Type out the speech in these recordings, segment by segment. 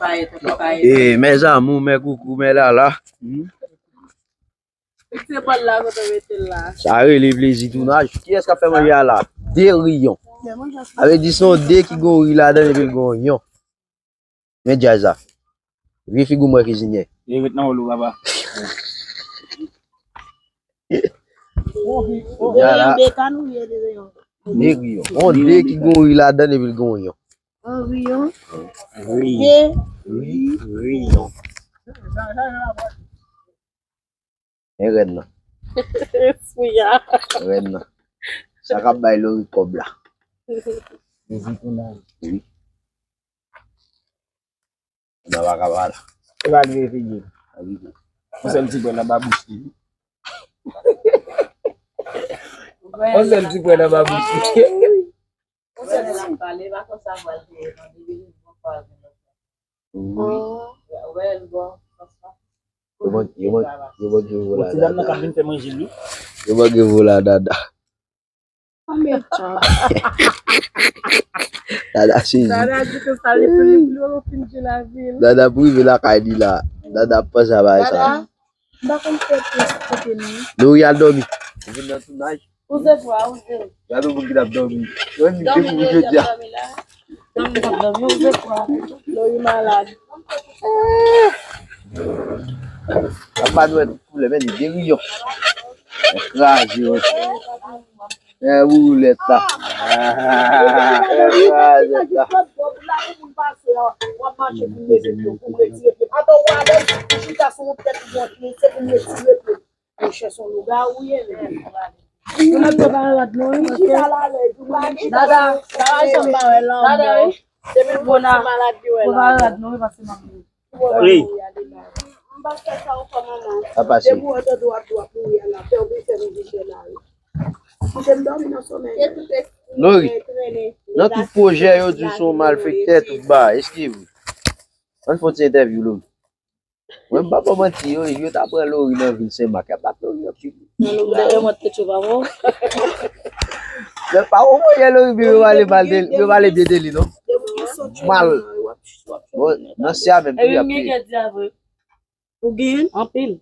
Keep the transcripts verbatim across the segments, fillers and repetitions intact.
Payèt, anpil payèt. E, mes amours, mes coucous, mes lala. Hmm? Fikse bòl la kote w mete l la. Sa rele plezi tounaj. Kiyès k ap fè manje a la? De riyon. Sa vle di se yon de ki gon ri ladan epi l gon yon. Men djaz la. Vye figi w mwen kizinyè. E ret nan wòl ou, papa. Djaz la. De riyon. On de ki gon ri ladan epi l gon yon. On riyon. Ri. De. Ri. Riyon. Men rèn nan. Fouya. Rèn nan. Sa k ap bay Lori kòb la. Wi. Nan pa ka pale. E pa rive figi. Pa rive. Yon sèl ti pwèl anba bouch li. Yon sèl ti pwèl anba bouch li. Yon sèl ti pwèl. Wi. Yo manke, yo manke, yo manke vola dada. Yo manke vola dada. Dada sezi. Dada di ke sa li pou li pou li fin di lavi l. Dada pou rive lakay li la. Dada ap panse a bagay sa. Dada, m pa konn fè pyès kote nou. Lori al dòmi. Ou vin nan tounaj. Ou se vwa, ou se. Gade moun ki t ap dòmi. Yo di ke pou jodi a. Dòmi, dòmi, ou se vwa. Lori malad. Sa pa dwe koulè, men li de riyon. Kraze, wi. E woulèt la. E woulèt la. Monchè, se yon lougawou ye, men. Dada, dada, janm pa wè lanmò. Dada, wi. Depi l bon ti malad li wè la. Wi. Papa se. Lori, nan tout pwojè yo di w se yon malfektè, tout bagay. Eskize m. Ann fè yon ti entèvyou, Lori. Mwen m pa ba w manti, yo, yo ta pran Lori nan vil Senmak, y ap bat Lori anpil. Nan nou dèyè mwen te tchou pa bon. Men pa yon mwayen Lori byen yo pale mal de, yo pale byen de li, non. Mal. Bon, nan se a menm tou y ap peye. Ou genyen anpil.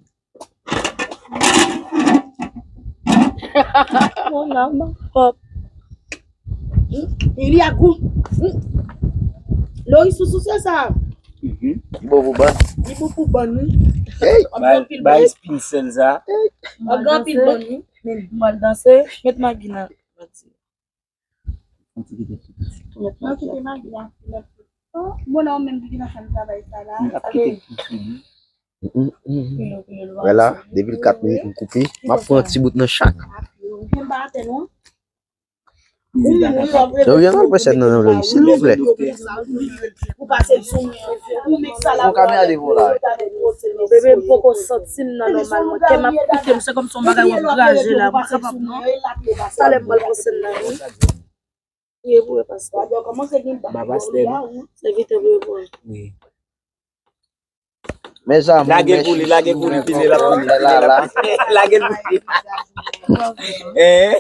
Mon âme, hop. Li a gou. Lori sou souse sa. Li bon pou bann. Li bon pou bann, wi. Bay, bay spin sèl sa. Anpil bann, wi. Mwen danse, met magi nan. Mwen kite magi a. Oh, bon, ou menm ki nan fè travay sa la. Wè la, depi l kat minit m koupe, m ap pran ti bout nan chak. Yo, yo, al pran sèn nan, non, Lori, silvouplè. Pran kamera devan w la. Bebe, m poko santi m nan nòmal mwen. Kè m ap kite m, se kòmsi yon bagay w ap graje la, mwen kapab non. Talè m pral pran sèn nan, wi. Priye pou yo, pastè. Ba pastè, non? Sèvitè, priye pou yo. Wi. Mes amours, mes chouchous, mes bonbons, mes lalala. Lage l pou li, lage l pou li, lage l pou li. Eh?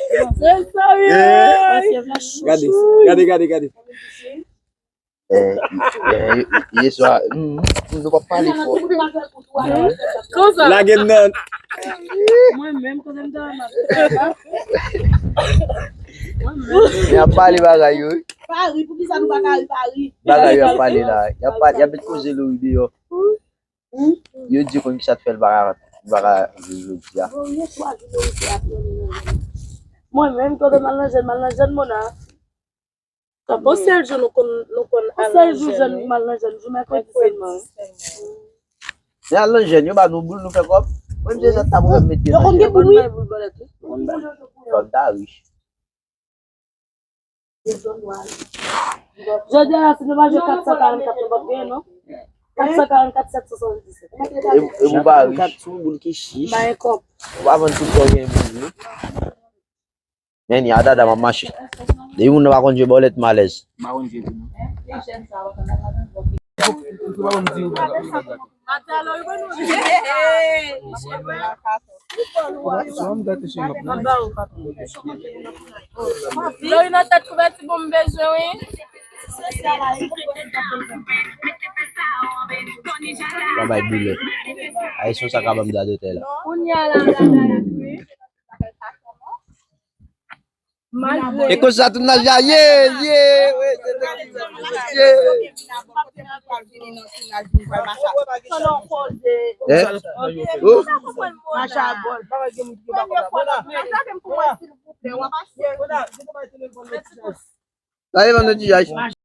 Gade, gade, gade, gade. Eh, eh, yè swa, mm, mm, nou p ap pale fò. Konsa. Lage m nan. Mwen menm, kote m ta m ap. Mwen menm. Y ap pale bagay yo, wi. Pa ri, poukisa nou pa ka ri, pa ri? Bagay yo ap pale la. Y ap pale, y ap met koze Lori deyò. Hmm? Yo di konn kisa k fè l pa ka, pa ka viv jodi a. Mwen menm, kote m al nan jèn, m al nan jèn Mona. Yon sèl jou nou konn, nou konn al nan jèn, wi. Yon sèl jou jèn, m al nan jèn, jou mèkredi sèlman, wi. Se al nan jèn, yo ba nou boul, nou fè kòb. Mwen, m se sa t ap mete nan jèn. Yo konn gen boul, wi. Yo konn bay boul bòlèt, wi. Yo konn ta rich. Jodi a, si nou pa jwe kat san karannkat, nou p ap genyen, non. Kat san karannkat, sèt san swasanndisèt. E, e pou pa rich. Kat sou boul ki chich. Bay kòb. Ou pa vann tout sa w genyen pou ou, non. Men, ni a dada m ap mache. Depi moun nan pa konn jwe bòlèt, m alèz. M pa konn jwe tou, non. Lori nan tèt kouvèti pou m bezwen, wi. Travay doulè. Ayisyen sa ka ban m dwa dotè la. Kounye a la, la, la, la, wi. Malgre. E konsa tout naj la, ye, ye, wi, se te ki sa, ye. Eh? Oh? Sa e vandredi, guys.